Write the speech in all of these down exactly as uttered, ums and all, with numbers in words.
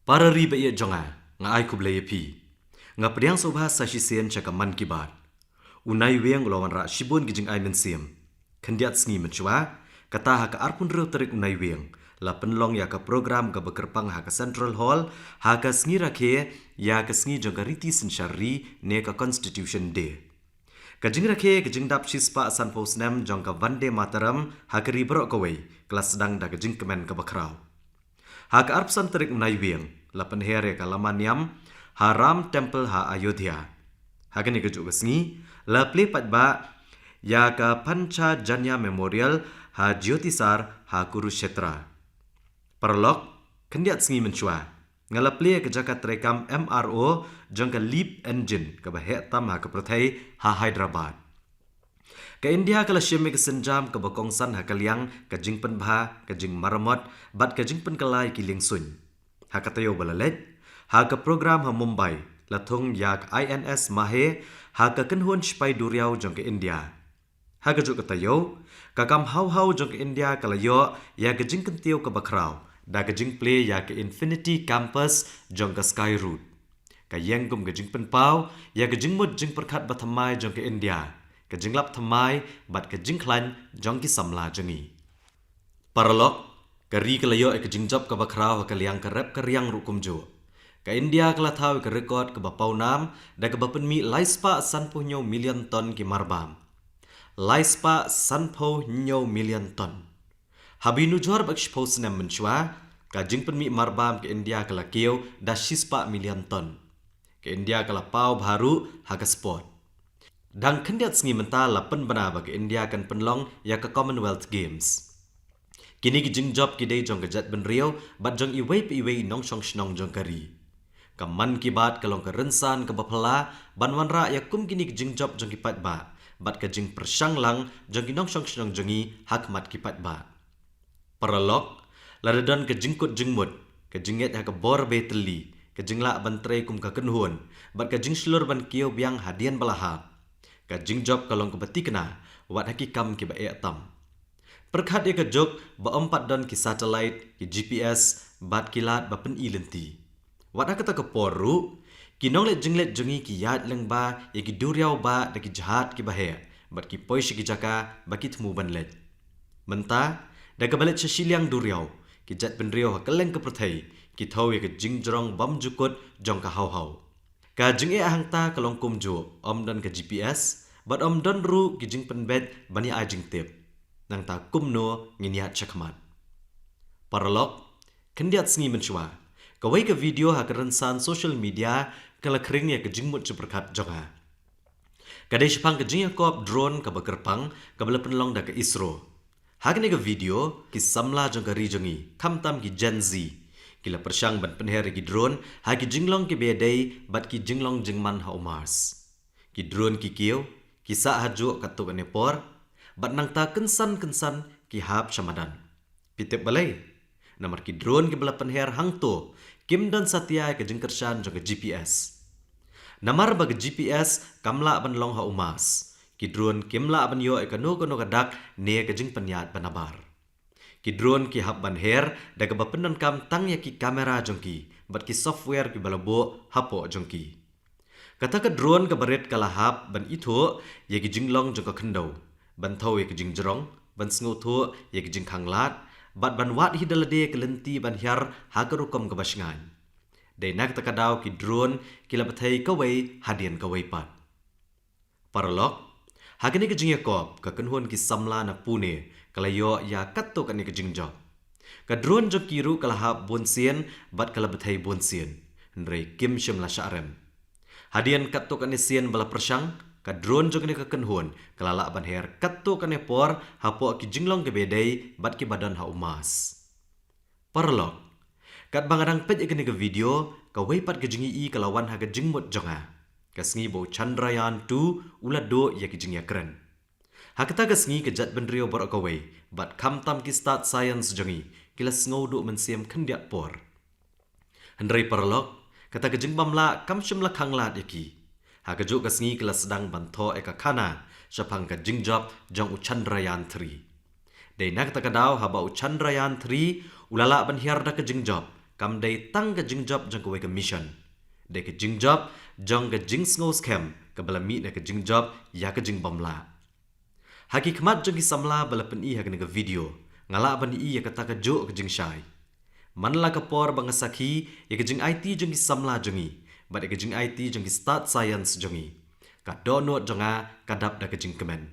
Para ri ba ïeit jong nga, nga ai khublei ïa phi. Nga pdiang sngewbha sa shisien sha ka Mann Ki Baat. U Naiwieng u la wanrah shibun ki jingai mynsiem. Khyndiat sngi mynshuwa, kata ha ka arphew hynriew tarik u Naiwieng, la pynlong ïa ka program kaba kyrpang ha ka Central Hall, ha ka sngi rakhe ïa ka sngi jong ka riti synshar ri ne ka Constitution Day. Ka jingrakhe ka jingdap shispah sanphew snem jong ka Vande Mataram ha ka ri baroh kawei, ka la sdang da ka jingkmen kaba khraw. Ha ka arphew san tarik u Naiwieng, la pynher ïa ka lama niam ha Ram Temple ha Ayodhya. Ha kane kajuh ka sngi, la plie paidbah ïa ka Panchajanya Memorial ha Jyotisar ha Kurukshetra. Paralok, khyndiat sngi mynshuwa, nga la plie ïa ka jaka treikam M R O jong ka LEAP Engine kaba heh tam ha ka pyrthei ha Hyderabad. Ka India ka la shim ïa ka sienjam kaba kongsan ha ka liang ka jingpynbha, ka jingmaramot, bad ka jingpynkylla ïa ki liengsuiñ. Ha ka taïew ba la leit, ha ka program ha Mumbai, la thung ïa ka I N S Mahe, ha ka kynhun shipai duriaw jong ka India. Ha kajuh ka taïew, ka kam hawhaw jong ka India ka la ïoh ïa ka jingkyntiew kaba khraw da ka jingplie ïa ka Infinity Campus jong ka Skyroot. Ka ïeng kum ka jingpynpaw ïa ka jingmut jingpyrkhat bathymmai jong ka India, ka jinglap thymmai bad ka jingkhlaiñ jong ki samla jong ngi. Paralok, ka ri ka la ïoh ïa ka jingjop kaba khraw ha ka liang ka rep ka riang ruh kumjuh. Ka India ka la thaw ïa ka record kaba pawnam da kaba pynmih laispah sanphew hynñiew million ton ki marbam. Laispah sanphew hynñiew million ton. Haba nujor bad shiphew snem mynshuwa, ka jingpynmih marbam ka India ka la kiew da shispah million ton. Ka India ka la paw bha ruh ha ka sport. Dang khyndiat sngi mynta la pynbna ba ka India kan pynlong ïa ka Commonwealth Games. Kine ki jingjop ki dei jong ka jaitbynriew bad jong iwei pa iwei i nongshong shnong jong ka ri. Ka Mann Ki Baat ka long ka rynsan kaba phylla ban wanrah ïa kum kine ki jingjop jong ki paidbah bad ka jingpyrshang lang jong ki nongshong shnong jong ngi ha khmat ki paidbah. Paralok, lada don ka jingkut jingmut, ka jingngeit ha ka bor ba ïatylli, ka jinglah ban trei kum ka kynhun, bad ka jingshlur ban kiew biang hadien ba la hap, ka jingjop ka long kaba thikna wat ha ki kam kiba eh tam. Pyrkhat ïa ka juk ba ym pat don ki satellite, ki G P S, bad ki lad ba pyni lynti. Wat ha kata ka por ruh, ki nongleit jingleit jong ngi ki ïaid lyngba ïa ki duriaw bah da ki jahaj kiba heh bad ki poi sha ki jaka ba ki thmu ban leit. Mynta, da kaba leit sha shiliang duriaw, ki jaitbynriew ha kylleng ka pyrthei ki thew ïa ka jingjrong bymjukut jong ka hawhaw. Ka jingeh hangta ka long kumjuh, ym don ka G P S bad ym don ruh ki jingpynbeit ban ïa ai jingtip. Nangta kumno ngin ïaid shakhmat? Paralok, khyndiat sngi mynshuwa, kawei ka video ha ka rynsan social media ka la khring ïa ka jingmut jingpyrkhat jong nga. Ka dei shaphang ka jingïakop drone kaba kyrpang kaba la pynlong da ka ISRO. Ha kane ka video, ki samla jong ka ri jong ngi, khamtam ki Gen Z, ki la pyrshang ban pynher ïa ki drone ha ki jinglong kiba ïadei bad ki jinglong jingman ha u Mars. Ki drone ki kiew, ki sah hajuh katto katne por, bad nangta kynsan kynsan ki hap sha madan. Phi tip balei? Namar ki drone kiba la pynher hangto kim don satia ïa ka jingkyrshan jong ka G P S. Namar ba ka G P S kam lah ban long ha u Mars, ki drone kim lah ban ïoh ïa kano kano ka dak ne ka jingpynïaid ba nabar. Ki drone ki hap ban her da kaba pyndonkam tang ïa ki kamera jong ki bad ki software kiba la buh hapoh jong ki. Kata ka drone kaba rit ka la hap ban ithuh ïa ki jinglong jong ka khyndew, ban thew ïa ki jingjrong, ban sngewthuh ïa ki jingkhanglad, bad ban wad hi da lade ka lynti ban hiar ha ka rukom kaba shngaiñ. Dei na kata ka daw ki drone ki la bthei kawei hadien kawei pat. Paralok, ha kane ka jingïakop, ka kynhun ki samla na Pune ka la ïoh ïa katto katne ka jingjop. Ka drone jong ki ruh ka la hap bunsien bad ka la bthei bunsien, hynrei kim shym la shah rem. Hadien katto katne sien ba la pyrshang, ka drone jong kane ka kynhun ka la lah ban her katto katne por hapoh ki jinglong kiba ïadei bad kiba don ha u Mars. Paralok, katba nga dang peit ïa kane ka video, kawei pat ka jingïohi ka la wan ha ka jingmut jong nga. Ka sngi ba u Chandrayaan two u la duh ïa ki jingïakren. Ha kata ka sngi ka jaitbynriew baroh kawei, bad khamtam ki stad science jong ngi, ki la sngew duh mynsiem khyndiat por. Hynrei paralok, kata ka jingbym lah kam shym la khanglad ïa ki. Ha kajuh ka sngi ki la sdang ban thoh ïa ka khana shaphang ka jingjop jong u Chandrayaan three. Dei na kata ka daw haba u Chandrayaan three u la lah ban hiar da ka jingjop, kam dei tang ka jingjop jong kawei ka mission. Dei ka jingjop jong ka jingsngewskhem kaba la mih na ka jingjop ïa ka jingbymlah. Ha ki khmat jong ki samla ba la pyni ha kane ka video, nga lah ban ïohi ïa kata kajuh ka jingshai. Man la ka por ba nga sakhi ïa ka jingaiti jong ki samla jong ngi bad ïa ka jingaiti jong ki stad science jong ngi, ka dohnud jong nga ka dap da ka jingkmen.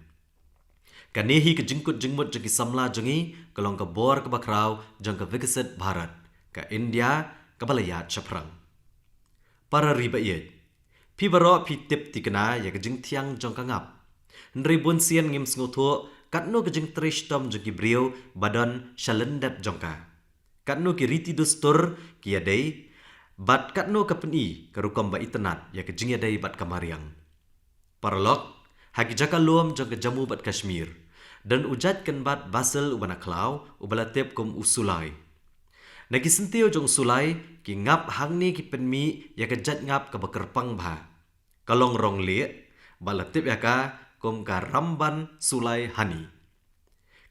Kane hi ka jingkut jingmut jong ki samla jong ngi ka long ka bor kaba khraw jong ka Viksit Bharat, ka India kaba la ïaid shaphrang. Para ri ba ïeit, phi baroh phi tip thikna ïa ka jingthiang jong ka ngap. Hynrei bun sien ngim sngewthuh katno ka jingtrei shitom jong ki briew ba don sha lyndet jong ka, katno ki riti dustur ki ïadei, bad katno ka pyni ka rukom ba itynnad ïa ka jingïadei bad ka mariang. Paralok, ha ki jaka lum jong ka Jammu bad Kashmir, don u jait kynbat Basil uba na khlaw uba la tip kum u Sulai. Na ki syntiew jong u Sulai, ki ngap hangne ki pynmih ïa ka jait ngap kaba kyrpang bha. Ka long rong lieh, bad la tip ïa ka kum ka Ramban Sulai Honey.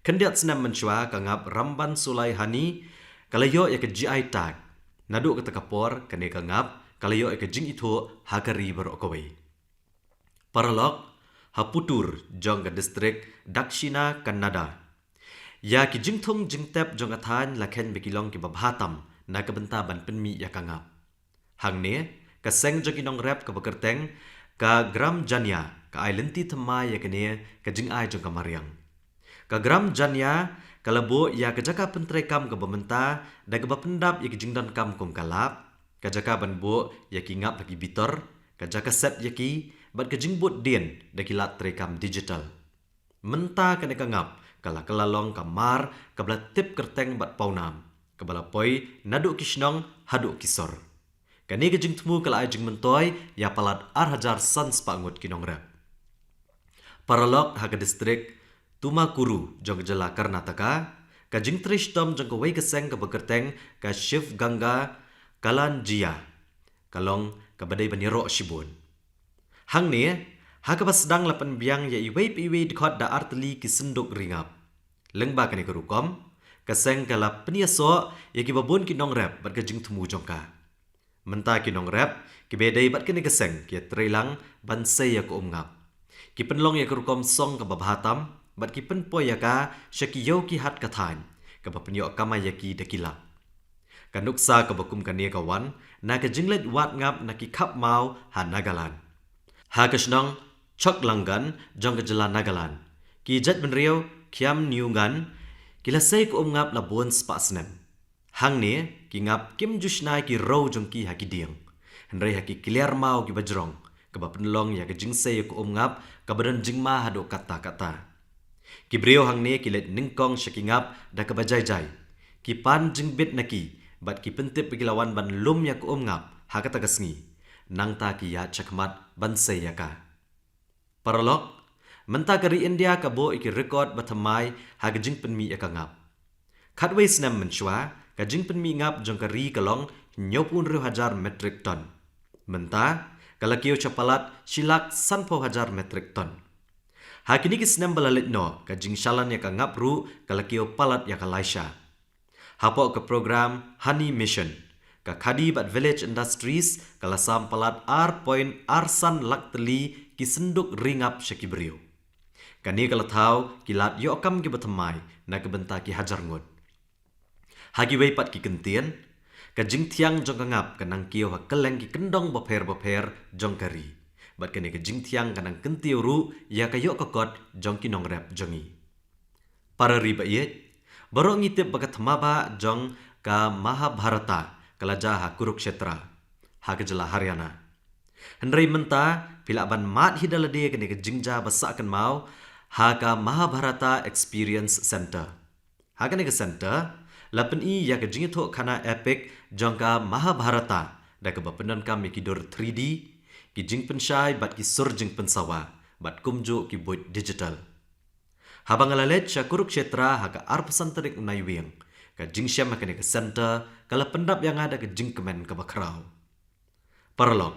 Khyndiat snem mynshuwa ka ngap Ramban Sulai Honey ka la ïoh ïa ka G I tag. Naduh kata ka por kane ka ngap ka la ïoh ïa ka jingithuh ha ka ri baroh kawei. Paralok, ha Puttur jong ka distrik Dakshina Kannada, ïa ki jingthung jingtep jong ka thaiñ la kheiñ ba ki long kiba bha tam na ka bynta ban pynmih ïa ka ngap. Hangne, ka seng jong ki nongrep kaba kyrteng ka Gram Janya ka ai lynti thymmai ïa kane ka jingai jong ka mariang. Ka Gram Janya ka la buh ïa ka jaka pyntreikam kaba mynta da kaba pyndap ïa ki jingdonkam kum ka lab, ka jaka ban buh ïa ki ngap ha ki bitor, ka jaka set ïa ki, bad ka jingbud dien da ki lad treikam digital. Mynta kane ka ngap ka la kylla long ka mar kaba la tip kyrteng bad pawnam, kaba la poi naduh ki shnong haduh ki sor. Kane ka jingthmu ka la ai jingmyntoi ïa palat ar hajar san spah ngut ki nongrep. Paralok, ha ka distrik Tumakuru jong ka jylla Karnataka, ka jingtrei shitom jong kawei ka seng kaba kyrteng ka Shiv Ganga Kalanjiya ka long kaba dei ban ïaroh shibun. Hangne, ha kaba sdang la pynbiang ïa iwei pa iwei dkhot da ar tylli ki synduk ri ngap. Lyngba kane ka rukom, ka seng ka la pynïasoh ïa kiba bun ki nongrep bad ka jingthmu jong ka. Mynta ki nongrep kiba dei bad kane ka seng ki ïatreilang ban sei ïa ka um ngap. Ki pynlong ïa ka rukom song kaba bha tam bad ki pynpoi ïa ka sha ki ïew ki hat ka thaiñ, kaba pynïoh kamai ïa ki da ki lak. Ka nuksa kaba kum kane ka wan na ka jingleit wad ngap na ki khap maw ha Nagaland. Ha ka shnong Choklangan jong ka jylla Nagaland, ki jaitbynriew Khiamniungan ki la sei ka um ngap la bun spah snem. Hangne, ki ngap kim ju shna ïa ki rew jong ki ha ki dieng, hynrei ha ki kliar maw kiba jrong, kaba pynlong ïa ka jingsei ïa ka um ngap kaba don jingma haduh katta katta. Ki briew hangne ki leit nyngkong sha ki ngap da kaba jai jai. Ki pan jingbit na ki, bad ki pyntip ba ki la wan ban lum ïa ka um ngap ha kata ka sngi. Nangta ki ïaid shakhmat ban sei ïa ka. Paralok, mynta ka ri India ka buh ïa ki record ba thymmai ha ka jingpynmih ïa ka ngap. Khatwei snem mynshuwa, ka jingpynmih ngap jong ka ri ka long hynñiewphew hynriew hajar metric ton. Mynta, ka la kiew sha palat shi lak sanphew hajar metric ton. Ha kine ki snem ba la leit noh, ka jingshalan ïa ka ngap ruh ka la kiew palat ïa ka laisha. Hapoh ka program Honey Mission, ka Khadi bad Village Industries ka la sam palat ar point ar san lak tylli ki synduk ri ngap sha ki briew. Kane ka la thaw ki lad ïoh kam kiba thymmai na ka bynta ki hajar ngut. Ha kiwei pat ki kyntien, ka jingthiang jong ka ngap ka nang kiew ha kylleng ki kyndong bapher bapher jong ka ri. Bad kane ka jingthiang ka nang kyntiew ruh ïa ka ïoh ka kot jong ki nongrep jong ngi. Para ri ba ïeit, baroh ngi tip ba ka thma ba jong ka Mahabharata ka la jia ha Kurukshetra, ha ka jylla Haryana. Hynrei mynta, phi lah ban mad hi da lade kane ka jingjia ba sah kynmaw ha ka Mahabharata Experience Center. Ha kane ka center, la pyni ïa ka jingïathuhkhana epic jong ka Mahabharata da kaba pyndonkam ïa ki dur three D, ki jingpynshai bad ki sur jingpynsawa, bad kumjuh ki buit digital. Haba nga la leit sha Kurukshetra ha ka arphew san tarik u Naiwieng, ka jingshem ha kane ka center ka la pyndap ïa nga da ka jingkmen kaba khraw. Paralok,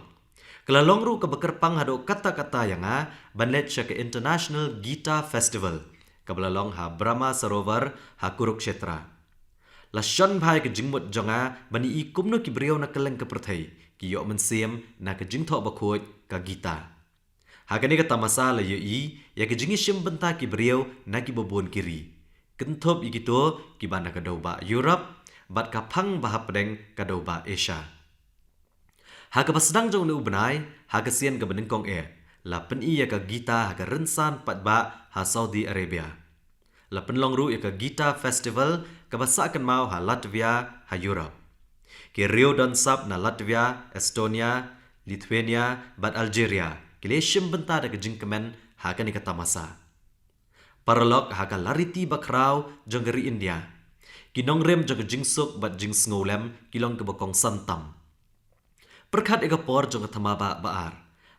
ka la long ruh kaba kyrpang haduh katta katta ïa nga ban leit sha ka International Gita Festival, kaba la long ha Brahma Sarovar ha Kurukshetra. La shon bha ïa ka jingmut jong nga ban ïohi kumno ki briew na kylleng ka pyrthei ki ïoh mynsiem na ka jingthoh bakhuid ka Gita. Ha kane ka tamasa la ïohi ïa ka jingïashim bynta ki briew na kiba bun ki ri, kynthup ïa kito kiba na ka dewbah Europe bad ka phang ba hapdeng ka dewbah Asia. Ha kaba sdang jong une u bnai, ha ka sien kaba nyngkong eh, la pyni ïa ka Gita ha ka rynsan paidbah ha Saudi Arabia. La pynlong ruh ïa ka Gita Festival kaba sah kynmaw ha Latvia ha Europe. Ki riew don sap na Latvia, Estonia, Lithuania bad Algeria ki la shim bynta da ka jingkmen ha kane ka tamasa. Paralok, ha ka lariti bakhraw jong ka ri India, ki nongrim jong ka jingsuk bad jingsngewlem ki long kaba kongsan tam. Pyrkhat ïa ka por jong ka thma bah ba ar,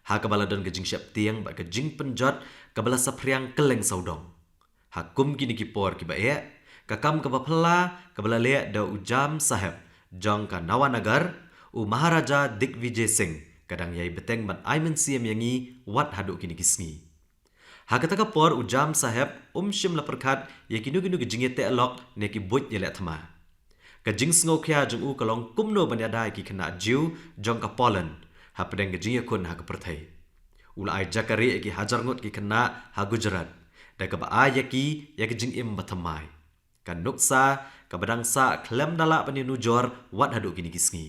ha kaba la don ka jingsheptieng bad ka jingpynjot kaba la saphriang kylleng sawdong. Ha kum kine ki por kiba eh, ka kam kaba phylla kaba la leh da u Jam Saheb jong ka Nawanagar, u Maharaja Digvijay Singh, ka dang ïai bteng ban ai mynsiem ïa ngi wat haduh kine ki sngi. Ha kata ka por u Jam Saheb um shym la pyrkhat ïa kino kino ki jingïateh lok ne ki buit ïaleh thma. Ka jingsngewkhia jong u ka long kumno ban ïada ïa ki khynnah Jiw jong ka Poland hapdeng ka jingïakhun ha ka pyrthei. U la ai jakarieh ïa ki hajar ngut ki khynnah ha Gujarat, da kaba ai ïa ki ïa ka jingim bathymmai. Ka nuksa kaba dang sah khlem da lah ban ïanujor wat haduh kine ki sngi.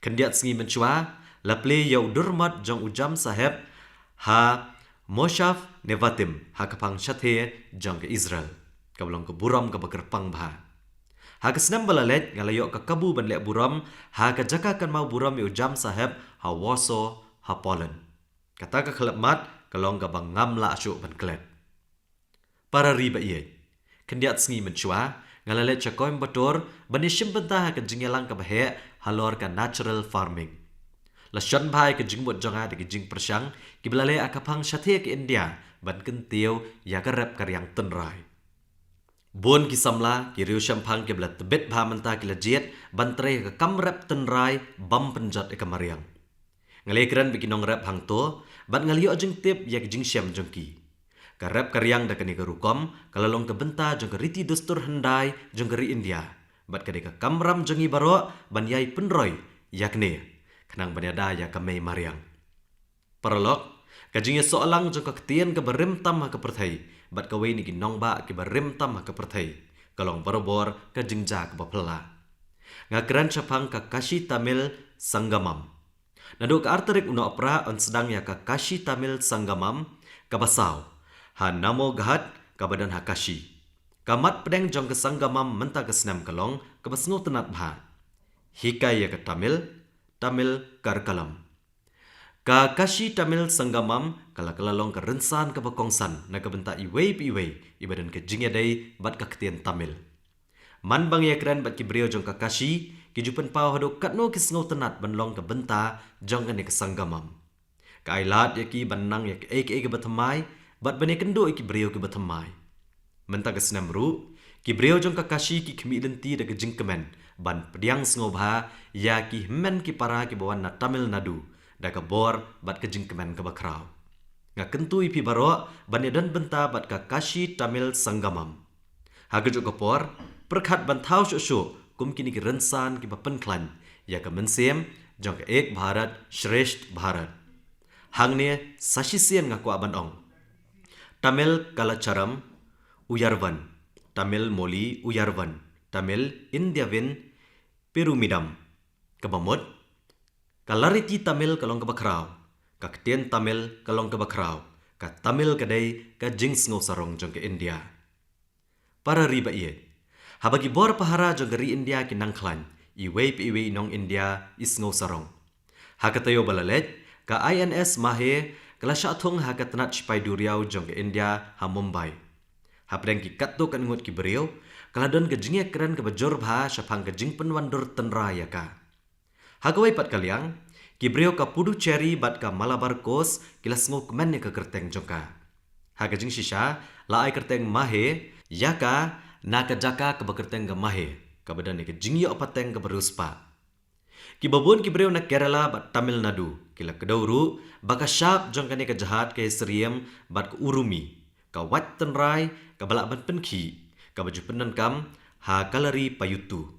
Khyndiat sngi mynshuwa, la plie ïa u durmot jong u Jam Saheb ha Moshav Nevatim, ha ka phang shathie jong ka Israel, kaba long ka burom kaba kyrpang bha. Ha ka snem ba la leit, nga la ïoh ka kabu ban leh burom ha ka jaka kynmaw burom ïa u Jam Saheb ha Warsaw, ha Poland. Kata ka khyllipmat ka long kaba ngam lah shuh ban klet. Para ri ba ïeit, khyndiat sngi mynshuwa, nga la leit sha Coimbatore ban ïashim bynta ha ka jingïalang kaba heh halor ka natural farming. La shon bha ïa ka jingmut jong nga da ki jingpyrshang kiba la leh ha ka phang shathie ka India ban kyntiew ïa ka rep ka riang tynrai. Bun ki samla, ki riew shemphang kiba la tbit bha mynta ki la jied ban trei ha ka kam rep tynrai bym pynjot ïa ka mariang. Nga la ïakren bad ki nongrep hangto bad nga la ïoh jingtip ïa ka jingshem jong ki. Ka rep ka riang da kane ka rukom ka la long ka bynta jong ka riti dustur hyndai jong ka ri India, bad ka dei ka kamram jong ngi baroh ban ïai pynroi ïa kane, khnang ban ïada ïa ka mei mariang. Paralok, ka jingïasoh lang jong ka ktien kaba rim tam ha ka pyrthei bad kawei na ki nongbah kiba rim tam ha ka pyrthei ka long barabor ka jingjia kaba phylla. Nga kren shaphang ka Kashi Tamil Sangamam. Naduh ka ar tarik u Nohprah yn sdang ïa ka Kashi Tamil Sangamam kaba saw ha Namo Ghat kaba don ha Kashi. Ka mat pdeng jong ka Sangamam mynta ka snem ka long kaba sngewtynnat bha. Hikai ïa ka Tamil, Tamil Karkalam. Ka Kashi Tamil Sangamam ka la kylla long ka rynsan kaba kongsan na ka bynta iwei pa iwei iba don ka jingïadei bad ka ktien Tamil. Man ba ngi ïakren bad ki briew jong ka Kashi, ki ju pynpaw haduh katno ki sngewtynnat ban long ka bynta jong kane ka Sangamam. Ka ai lad ïa ki ban nang ïa kiei kiei kiba thymmai bad ban ïakynduh ïa ki briew kiba thymmai. Mynta ka snem ruh, ki briew jong ka Kashi ki khmih lynti da ka jingkmen ban pdiang sngewbha ïa ki hynmen ki para kiba wan na Tamil Nadu da ka bor bad ka jingkmen kaba khraw. Nga kyntu ïa phi baroh ban ïadon bynta bad ka Kashi Tamil Sangamam. Ha kajuh ka por, pyrkhat ban thaw shuh shuh kum kine ki rynsan kiba pynkhlaiñ ïa ka mynsiem jong ka Ek Bharat Shreshtha Bharat. Hangne sa shisien nga kwah ban ong: Tamil Kalacharam Uyarvan, Tamil Moli Uyarvan, Tamil Indiavin Perumidam. Kaba mut, ka lariti Tamil ka long kaba khraw, ka ktien Tamil ka long kaba khraw, ka Tamil ka dei ka jingsngewsarong jong ka India. Para ri ba ïeit, haba ki bor pahara jong ka ri India ki nang khlaiñ, iwei pa iwei i nong India i sngewsarong. Ha ka taïew ba la leit, ka I N S Mahe ka la shah thung ha ka tnat shipai duriaw jong ka India ha Mumbai. Hapdeng ki katto katne ngut ki briew, ka la don ka jingïakren kaba jur bha shaphang ka jingpynwandur tynrai ïa ka. Ha kawei pat ka liang, ki briew ka Puducherry bad ka Malabar Coast ki la sngewkmen ïa ka kyrteng jong ka. Ha ka jingshisha, la ai kyrteng Mahe ïa ka na ka jaka kaba kyrteng ka Mahe, kaba don ïa ka jingïoh pateng kaba riewspah. Kiba bun ki briew na Kerala bad Tamil Nadu ki la kdew ruh ba ka shap jong kane ka jahaj ka ïasyriem bad ka urumi, ka wait tynrai kaba lah ban pynkhih, kaba ju pyndonkam ha Kalari Payuttu.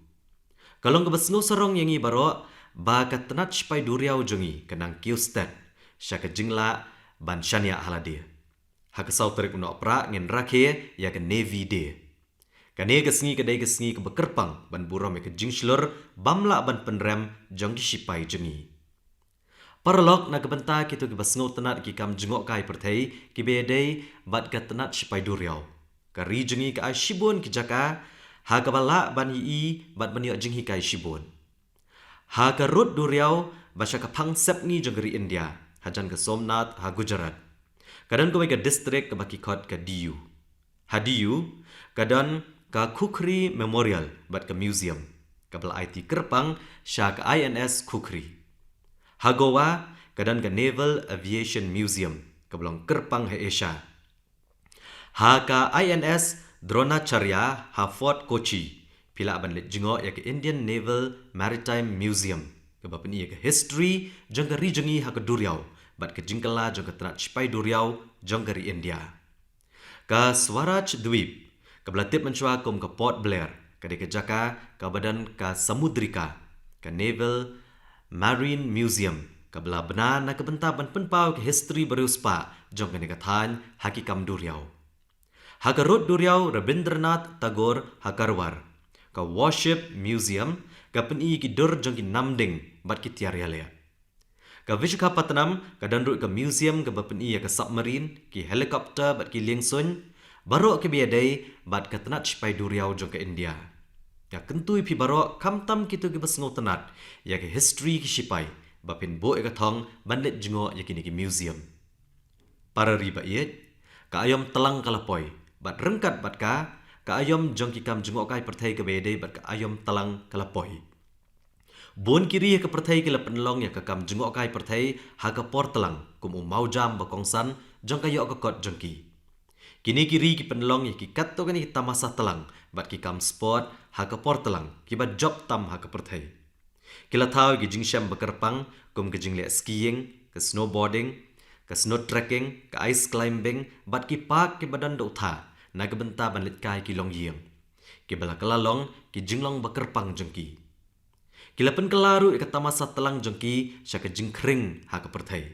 Ka long kaba sngewsarong ïa ngi baroh ba ka tnat shipai duriaw jong ngi ka nang kiew stet sha ka jinglah ban shaniah ha lade. Ha ka saw tarik u Nohprah ngin rakhe ïa ka Navy Day. Kane ka sngi ka dei ka sngi kaba kyrpang ban burom ïa ka jingshlur bym lah ban pynrem jong ki shipai jong ngi. Paralok, na ka bynta kito kiba sngewtynnat ki kam jngohkai pyrthei kiba ïadei bad ka tnat shipai duriaw, ka ri jong ngi ka ai shibun ki jaka ha kaba lah ban ïohi bad ban ïoh jinghikai shibun. Ha ka rud duriaw ba sha ka phang sepngi jong ka ri India, hajan ka Somnath ha Gujarat, ka don kawei ka district kaba ki khot ka Diu. Ha Diu ka don ka Kukri Memorial bad ka Museum, kaba la aiti kyrpang sha ka I N S Kukri. Ha Goa ka don ka Naval Aviation Museum, kaba long kyrpang ha Asia. Ha ka I N S Dronacharya ha Fort Kochi, phi lah ban leit jngoh ïa ka Indian Naval Maritime Museum, kaba pyni ïa ka history jong ka ri jong ngi ha ka duriaw bad ka jingkylla jong ka tnat shipai duriaw jong ka ri India. Ka Swaraj Dweep, kaba la tip mynshuwa kum ka Port Blair, ka dei ka jaka kaba don ka samudrika, ka Naval Marine Museum, kaba la bna na ka bynta ban pynpaw ka history bariewspah jong kane ka thaiñ ha ki kam duriaw. Ha ka rud duriaw Rabindranath Tagore ha Karwar, ka Warship Museum, ka pyni ki dur jong ki namding bad ki tiar ïaleh. Ka Visakhapatnam ka don ruh ka museum kaba pyni ïa ka submarine, ki helicopter bad ki liengsuiñ, baroh kiba ïadei bad ka tnat shipai duriaw jong ka India. Nga kyntu ïa phi baroh, khamtam kito kiba sngewtynnat ïa ka history ki shipai, ba phin buh ïa ka thong ban leit jngoh ïa kine ki museum. Para ri ba ïeit, ka aïom tlang ka la poi, bad ryngkat bad ka, ka aïom jong ki kam jngohkai pyrthei kaba ïadei bad ka aïom tlang ka la poi. Bun ki ri ha ka pyrthei ki la pynlong ïa ka kam jngohkai pyrthei ha ka por tlang, kum u mawjam ba kongsan jong ka ïoh ka kot jong ki. Kine ki ri ki pynlong ïa ki katto katne ki tamasa tlang bad ki kam sport ha ka por tlang, kiba jop tam ha ka pyrthei. Ki la thaw ïa ki jingshem ba kyrpang, kum ka jingleh skiing, ka snowboarding, ka snow trekking, ka ice climbing, bad ki park kiba don da u thah na ka bynta ban leit kai ki longïing, kiba la kylla long ki jinglong ba kyrpang jong ki. Ki la pynkylla ruh ïa ka tamasa tlang jong ki sha ka jingkhring ha ka pyrthei.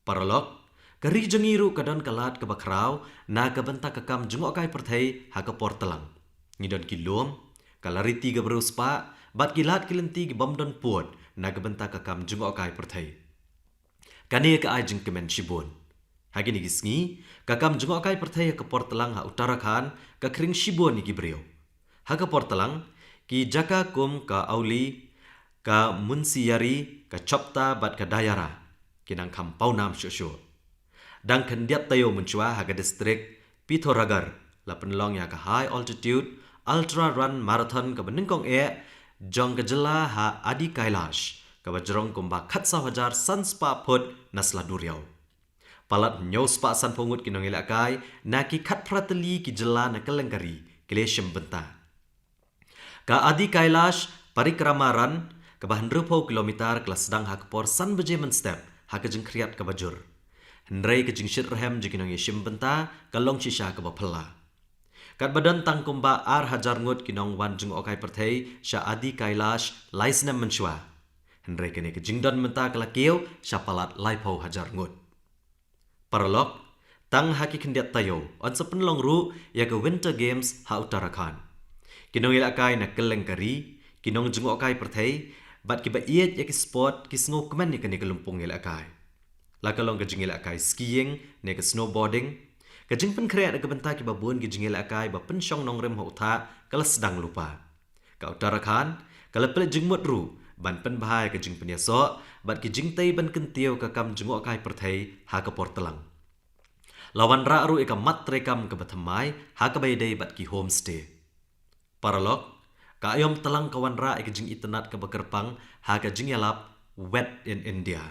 Paralok, ka ri jong ngi ruh ka don ka lad kaba khraw na ka bynta ka kam jngohkai pyrthei ha ka por tlang. Ngi don ki lum, ka la riti ka bariewspah, bad ki lad ki lynti ki bym don pud na ka bynta ka kam jngohkai pyrthei. Kane ka ai jingkmen shibun. Ha kine ki sngi, ka kam jngohkai pyrthei ha ka por tlang ha Uttarakhand ka khring shibun ïa ki briew. Ha ka por tlang, ki jaka kum ka Auli, ka Munsiyari, ka Chopta bad ka Diyara, ki nang kham pawnam shuh shuh. Dang khyndiat taïew mynshuwa ha ka district Pithoragarh la pynlong ïa ka High Altitude Ultra Run Marathon kaba nyngkong eh jong ka jylla ha Adi Kailash, kaba jrong kumba khatsaw hajar san spah phut na sla duriaw. Palat hynñiew spah sanphew ngut ki nongïalehkai na ki khatphra tylli ki jylla na kylleng ka ri ki la shim bynta. Ka Adi Kailash Parikrama Run, kaba hynriewphew kilometer, ka la sdang ha ka por san baje mynstep ha ka jingkhriat kaba jur. Hynrei ka jingshit rhem jong ki nongïashim bynta ka long shisha kaba phylla. Katba don tang kumba ar hajar ngut ki nongwan jngohkai pyrthei sha Adi Kailash lai snem mynshuwa, hynrei kane ka jingdon mynta ka la kiew sha palat laiphew hajar ngut. Paralok, tang ha ki khyndiat taïew yn sa pynlong ruh ïa ka Winter Games ha Uttarakhand. Ki nongïalehkai na kylleng ka ri, ki nongjngohkai pyrthei bad kiba ïeit ïa ki sport ki sngewkmen ïa kane ka lympung ïalehkai. La ka long ka jingïalehkai skiing ne ka snowboarding, ka jingpynkhreh na ka bynta kiba bun ki jingïalehkai ba pynshong nongrim ha u thah ka la sdang lypa. Ka Uttarakhand ka la pynleit jingmut ruh ban pynbha ïa ka jingpynïasoh bad ki jingtei ban kyntiew ka kam jngohkai pyrthei ha ka por tlang. La wanrah ruh ïa ka mat treikam kaba thymmai ha kaba ïadei bad ki homestay. Paralok, ka aïom tlang ka wanrah ïa ka jingitynnad kaba kyrpang ha ka jingïalap Wet in India.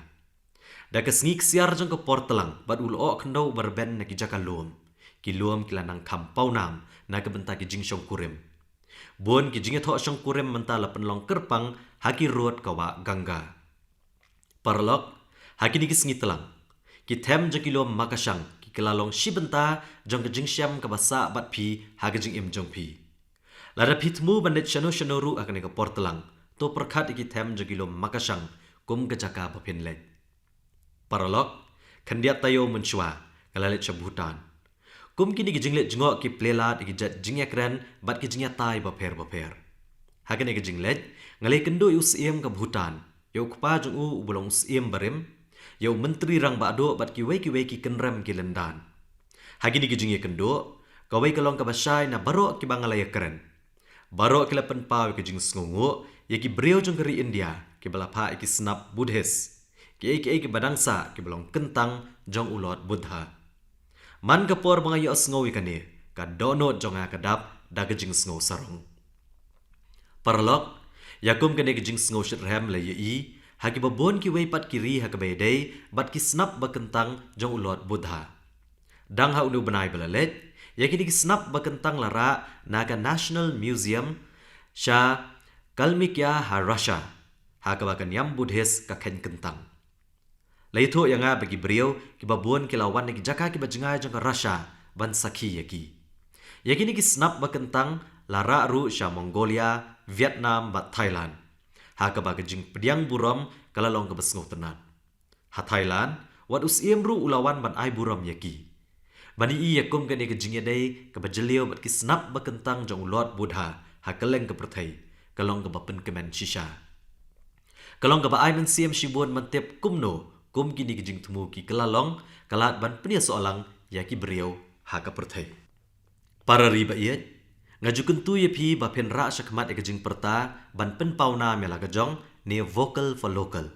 Da ka sngi ksiar jong ka por tlang bad u lyoh khyndew uba rben na ki jaka lum, ki lum ki la nang kham pawnam na ka bynta ki jingshongkurim. Bun ki jingïathoh shongkurim mynta la pynlong kyrpang ha ki rud ka wah Ganga. Paralok, ha kine ki sngi tlang, ki them jong ki lum makashang ki kylla long shi bynta jong ka jingshem kaba sah bad phi ha ka jingim jong phi. Lada phi thmu ban leit shano shano ruh ha kane ka por tlang, to pyrkhat ïa ki them jong ki lum makashang kum ka jaka ba phin leit. Paralok, khyndiat taïew mynshuwa nga la leit sha Bhutan. Kum kine ki jingleit jngoh ki plie lad ïa ki jait jingïakren bad ki jingïatai bapher bapher. Ha kane ka jingleit nga la ïakynduh ïa u Syiem ka Bhutan, ïa u kpa jong u uba long u Syiem barim, ïa u Myntri Rangbah Duh bad kiwei kiwei ki kynrem ki lyndan. Ha kine ki jingïakynduh, kawei ka long kaba shai na baroh kiba nga la ïakren. Baroh ki la pynpaw ïa ka jingsngewnguh ïa ki briew jong ka ri India kiba la phah ïa ki snap Buddhist, kiei kiei kiba dang sah kiba long kyntang jong u Lord Buddha. Man ka por ba nga ïohsngew ïa kane, ka dohnud jong nga ka dap da ka jingsngew sarong. Paralok, ïa kum kane ka jingsngew shitrhem la ïohi ha kiba bun kiwei pat ki ri ha kaba ïadei bad ki snap ba kyntang jong u Lord Buddha. Dang ha une u bnai ba la leit, ïa kine ki snap ba kyntang la rah na ka National Museum sha Kalmykia ha Russia, ha kaba ka niam Buddhist ka kheiñ kyntang. La ïathuh ïa nga ba ki briew kiba bun ki la wan na ki jaka kiba jngai jong ka Russia ban sakhi ïa ki. Ïa kine ki snap ba kyntang la rah ruh sha Mongolia, Vietnam bad Thailand, ha kaba ka jingpdiang burom ka la long kaba sngewtynnat. Ha Thailand, wat u Syiem ruh u la wan ban ai burom ïa ki. Ban ïohi ïa kum kane ka jingïadei kaba jylliew bad ki snap ba kyntang jong u Lord Buddha ha kylleng ka pyrthei, ka long kaba pynkmen shisha. Ka long kaba ai mynsiem shibun ban tip kumno kum kine ki jingthmu ki kylla long ka lad ban pynïasoh lang ïa ki briew ha ka pyrthei. Para ri ba ïeit, nga ju kyntu ïa phi ba phin rah shakhmat ïa ka jingpyrta ban pynpaw nam ïa la ka jong ne vocal for local.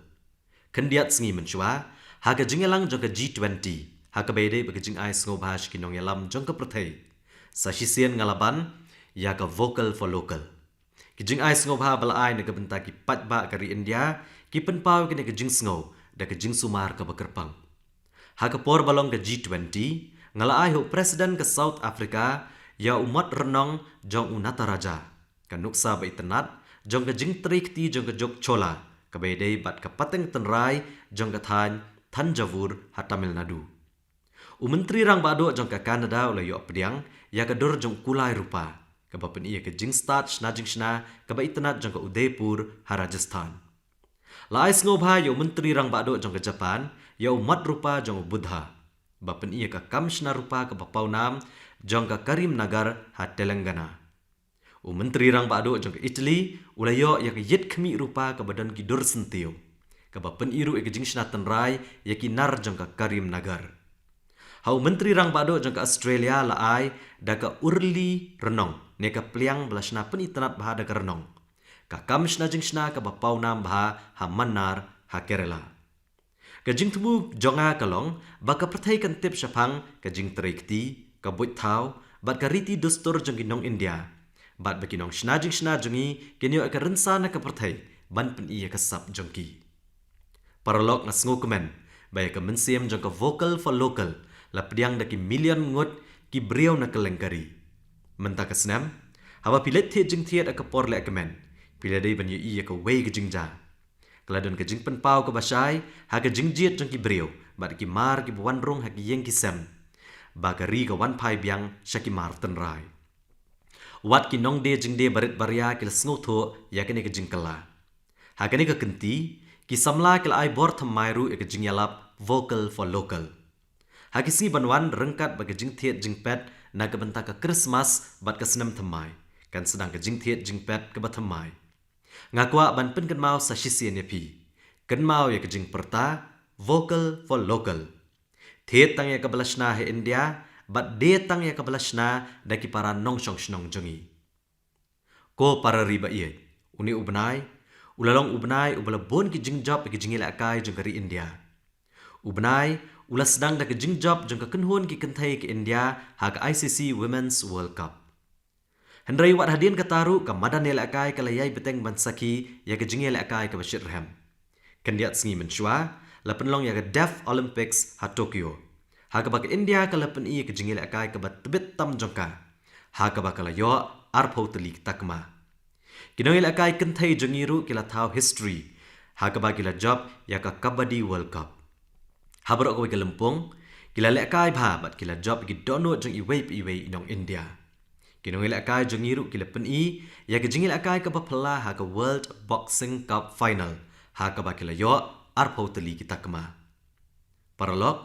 Khyndiat sngi mynshuwa, ha ka jingïalang jong ka G twenty, ha kaba ïadei bad ka jingai sngewbha sha ki nongïalam jong ka pyrthei, sa shisien nga la ban ïa ka vocal for local. Ki jingai sngewbha ba la ai na ka bynta ki paidbah ka ri India ki pynpaw ïa kane ka jingsngew da ka jingsumar kaba kyrpang. Ha ka por ba long ka G twenty, nga la ai ha u President ka South Africa ïa u mot rnong jong u Nataraja, ka nuksa ba itynnat jong ka jingtrei kti jong ka juk Chola kaba ïadei bad ka pateng tynrai jong ka thaiñ Thanjavur ha Tamil Nadu. U Myntri Rangbah Duh jong ka Canada u la ïoh pdiang ïa ka dur jong u kulai rupa, kaba pyni ïa ka jingstad shna jingshna kaba itynnat jong ka Udaipur ha Rajasthan. La ai sngewbha ïa u Myntri Rangbah Duh jong ka Japan ïa u mot rupa jong u Buddha, ba pyni ïa ka kam shna rupa kaba pawnam jong ka Karimnagar ha Telangana. U Myntri Rangbah Duh jong ka Italy u la ïoh ïa ka ïit khmih rupa kaba don ki dur syntiew, kaba pyni ruh ïa ka jingshna tynrai ïa ki nar jong ka Karimnagar. Ha u Myntri Rangbah Duh jong ka Australia la ai da ka urli rnong ne ka pliang ba la shna pynitynnat bha da ka rnong, ka kam shna jingshna kaba pawnam bha ha Mannar ha Kerala. Ka jingthmu jong nga ka long ba ka pyrthei kan tip shaphang ka jingtrei kti, ka buit thaw bad ka riti dustur jong ki nong India, bad ba ki nongshna jingshna jong ngi kin ïoh ïa ka rynsan na ka pyrthei ban pyni ïa ka sap jong ki. Paralok, nga sngewkmen ba ïa ka mynsiem jong ka vocal for local la pdiang da ki million ngut ki briew na kylleng ka ri. Mynta ka snem, haba phi leit thied jingthied ha ka por lehkmen, phi la dei ban ïohi ïa kawei ka jingjia. Ka la don ka jingpynpaw kaba shai ha ka jingjied jong ki briew bad ki mar kiba wan rung ha ki ïing ki sem, ba ka ri ka wan phai biang sha ki mar tynrai. Wat ki nongdie jingdie barit baria ki la sngewthuh ïa kane ka jingkylla. Ha kane ka kynti, ki samla ki la ai bor thymmai ruh ïa ka jingïalap vocal for local. Ha ki sngi ban wan, ryngkat bad ka jingthied jingpet na ka bynta ka Krismas bad ka snem thymmai, kan sdang ka jingthied jingpet kaba thymmai. Nga kwah ban pynkynmaw sa shisien ïa phi, kynmaw ïa ka jingpyrta vocal for local. Thied tang ïa kaba la shna ha India bad die tang ïa kaba la shna da ki para nongshong shnong jong ngi. Ko para ri ba ïeit, une u bnai u la long u bnai uba la bun ki jingjop ïa ka jingïalehkai jong ka ri India. U bnai u la sdang da ka jingjop jong ka kynhun ki kynthei ka India ha ka I C C Women's World Cup. Hynrei wat hadien kata ruh, ka madan ïalehkai ka la ïai bteng ban sakhi ïa ka jingïalehkai kaba shitrhem. Khyndiat sngi mynshuwa la pynlong ïa ka Deaf Olympics ha Tokyo, ha kaba ka India ka la pyni ïa ka jingïalehkai kaba tbit tam jong ka, ha kaba ka la ïoh arphew tylli ki takma. Ki nongïalehkai kynthei jong ngi ruh ki la thaw history ha kaba ki la jop ïa ka Kabaddi World Cup. Ha baroh kawei ka lympung ki la lehkai bha bad ki la jop ïa ki dohnud jong iwei pa iwei i nong India. Ki nongïalehkai jong ngi ruh ki la pyni ïa ka jingïalehkai kaba phylla ha ka World Boxing Cup Final, ha kaba ki la ïoh arphew tylli ki takma. Paralok,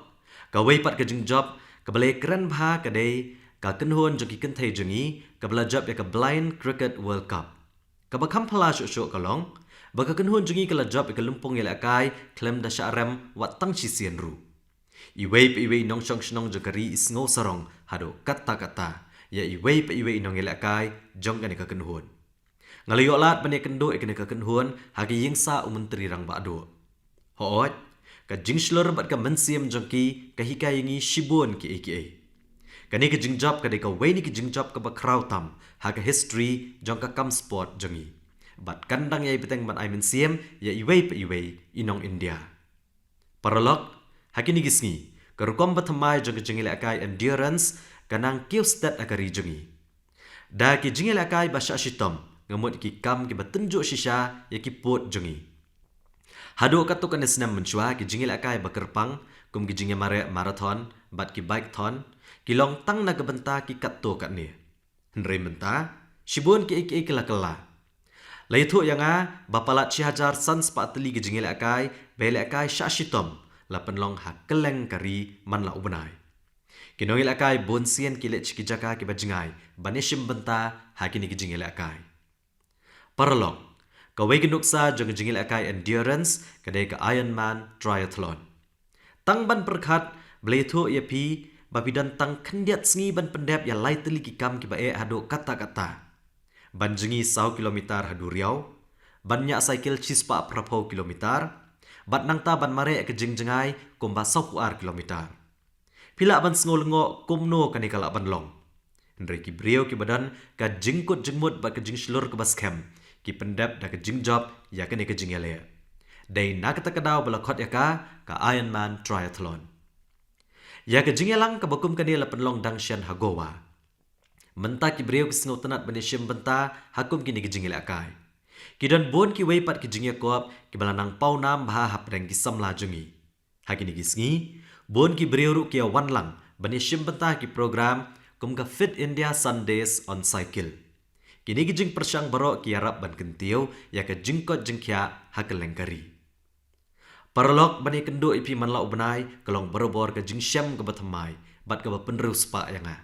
kawei pat ka jingjop kaba la kren bha ka dei ka kynhun jong ki kynthei jong ngi kaba la jop ïa ka Blind Cricket World Cup. Kaba kham phylla shuh shuh ka long ba ka kynhun jong ngi ka la jop ïa ka lympung ïalehkai khlem da shah rem wat tang shisien ruh. Iwei pa iwei i nongshong shnong jong ka ri i sngew sarong haduh katta katta ïa iwei pa iwei i nongïalehkai jong kane ka kynhun. Nga la ïoh lad ban ïakynduh ïa kane ka kynhun ha ka ïingsah u Myntri Rangbah Duh. Hooid, ka jingshlur bad ka mynsiem jong ki ka hikai ïa ngi shibun kiei kiei. Kane ka jingjop ka dei kawei na ki jingjop kaba khraw tam ha ka history jong ka kam sport jong ngi. Bad kan dang ïai bteng ban ai mynsiem ïa iwei pa iwei i nong India. Paralok, ha kine ki sngi, ka rukom bathymmai jong ka jingïalehkai endurance ka nang kiew stet ha ka ri jong ngi. Da ki jingïalehkai ba shah shitom, nga mut ki kam kiba tynjuh shisha ïa ki pud jong ngi. Haduh katto katne snem mynshuwa ki jingïalehkai ba kyrpang, kum ki jingïamareh marathon bad ki bike thon, ki long tang na ka bynta ki katto katne. Hynrei mynta, shibun kiei kiei ki la kylla. La ïathuh ïa nga ba palat shi hajar san spah tylli ki jingïalehkai ba ïalehkai shah shitom la pynlong ha kylleng ka ri man la u bnai. Ki nongïalehkai bun sien ki leit sha ki jaka kiba jngai ban ïashim bynta ha kine ki jingïalehkai. Paralok, kawei ka nuksa jong ka jingïalehkai endurance ka dei ka Ironman Triathlon. Tang ban pyrkhat, ba la ïathuh ïa phi ba phi don tang khyndiat sngi ban pyndep ïa lai tylli ki kam kiba eh haduh katta katta. Ban jngi saw kilometer ha duriaw, ban ñiah cycle shispah phraphew kilometer, bad nangta ban mareh ka jingjngai kumba sawphew ar kilometer. Phi lah ban sngew lyngngoh kumno kane ka lah ban long. Hynrei ki briew kiba don ka jingkut jingmut bad ka jingshlur kaba skhem, ki pyndep da ka jingjop ïa kane ka jingïaleh. Dei na kata ka daw ba la khot ïa ka ka Ironman Triathlon. Ïa ka jingïalang kaba kum kane la pynlong dang shen ha Goa. Mynta ki briew ki sngewtynnat ban ïashim bynta ha kum kine ki jingïalehkai. Ki don bun kiwei pat ki jingïakop kiba la nang paw nam bha hapdeng ki samla jong ngi. Ha kine ki sngi, bun ki briew ruh ki ïa wan lang ban ïashim bynta ha ki program kum ka Fit India Sundays on Cycle. Kine ki jingpyrshang baroh ki ïarap ban kyntiew ïa ka jingkoit jingkhiah ha kylleng ka ri. Paralok, ban ïakynduh ïa phi man la u bnai ka long barabor ka jingshem kaba thymmai bad kaba pynriewspah ïa nga.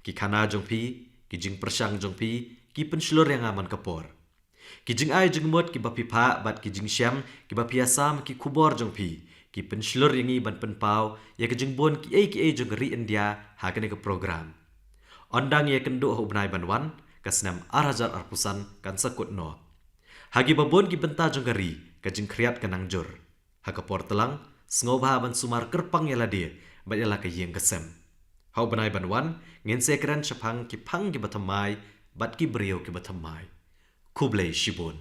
Ki khana jong phi, ki jingpyrshang jong phi, ki pynshlur ïa nga man ka por. Ki jingai jingmut kiba phi phah bad ki jingshem kiba phi ïasam ha ki khubor jong phi, ki pynshlur ïa ngi ban pynpaw ïa ka jingbun kiei kiei jong ka ri India ha kane ka program. Ynda ngi ïakynduh ha u bnai ban wan, ka snem ar hajar arphew san kan sa kut noh. Ha kiba bun ki bynta jong ka ri, ka jingkhriat ka nang jur. Ha ka por tlang, sngewbha ban sumar kyrpang ïa lade bad ïa la ka ïing ka sem. Ha u bnai ban wan, ngin sa ïakren shaphang ki phang kiba thymmai bad ki briew kiba thymmai. Khublei shibun.